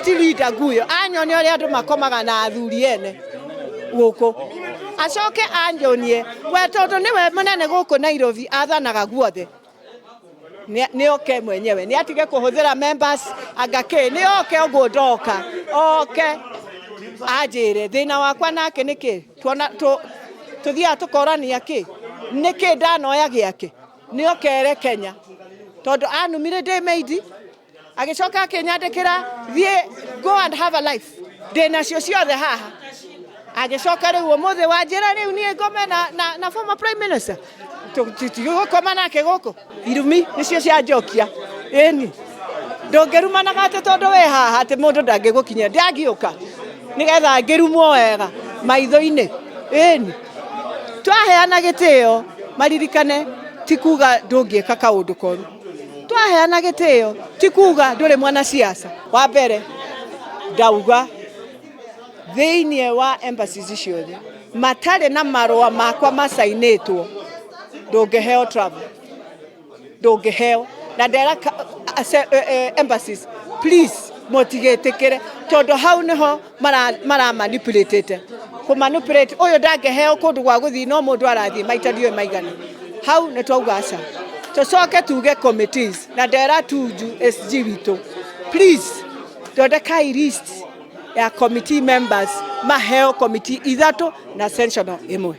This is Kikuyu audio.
Ti leader nguyo anyone ũrĩa andũ makomaga na athuri ene gũkũ, acoke anjonie we, tondũ nĩwe mũnene gũkũ Nairobi, athanaga guothe. Nĩ oke mwenyewe, nĩ atige kũhũthĩra members anga kĩ. Nĩ oke ũguo ndoka, oke anjĩre thĩna wakwa nake nĩ kĩ. Tuona tũthiaga tũkorania kĩ, nĩ kĩ ndanoya gĩake. Nĩ okere Kenya, tondũ anumire ndĩ maid, agĩcoka akĩnyandĩkĩra, "Thiĩ, go and have a life." Ndĩ nacio ciothe haha. Agĩcoka rĩu ũmũthĩ wanjĩra rĩu niĩ ngome na former prime minister. Tũtigũkoma nake gũkũ. Irumi nĩcio cia njokia. Ĩni ndũngĩrumanaga atĩ tondũ wĩ haha atĩ mũndũ ndangĩgũkinyĩra. Ndangĩũka nĩgetha ngĩrumwo wega maitho-inĩ. Ĩni twaheana gĩtĩo, maririkane ti kuga ndũngĩka kaũndũ koru. Twaheana gĩtĩo ti kuga ndũrĩ mwanasiasa. Wa mbere ndauga thĩinĩ wa embassies ciothe matarĩ na marũa makwa macainĩtwo, ndũngĩheo travel, ndũngĩheo. Na ndera embassies, please mũtigetĩkĩre, tondũ hau nĩho mara manipulate kũ manipulate ũyũ ndangĩheo kũndũ gwa gũthiĩ, no mũndũ arathiĩ maita ndiũĩ maigana. Hau nĩ twauga aca. Tũcoke tuge committees, na ndera Tuju SG witũ, please thondekai list ya committee members, maheo committee ithatũ na sensational ĩmwe.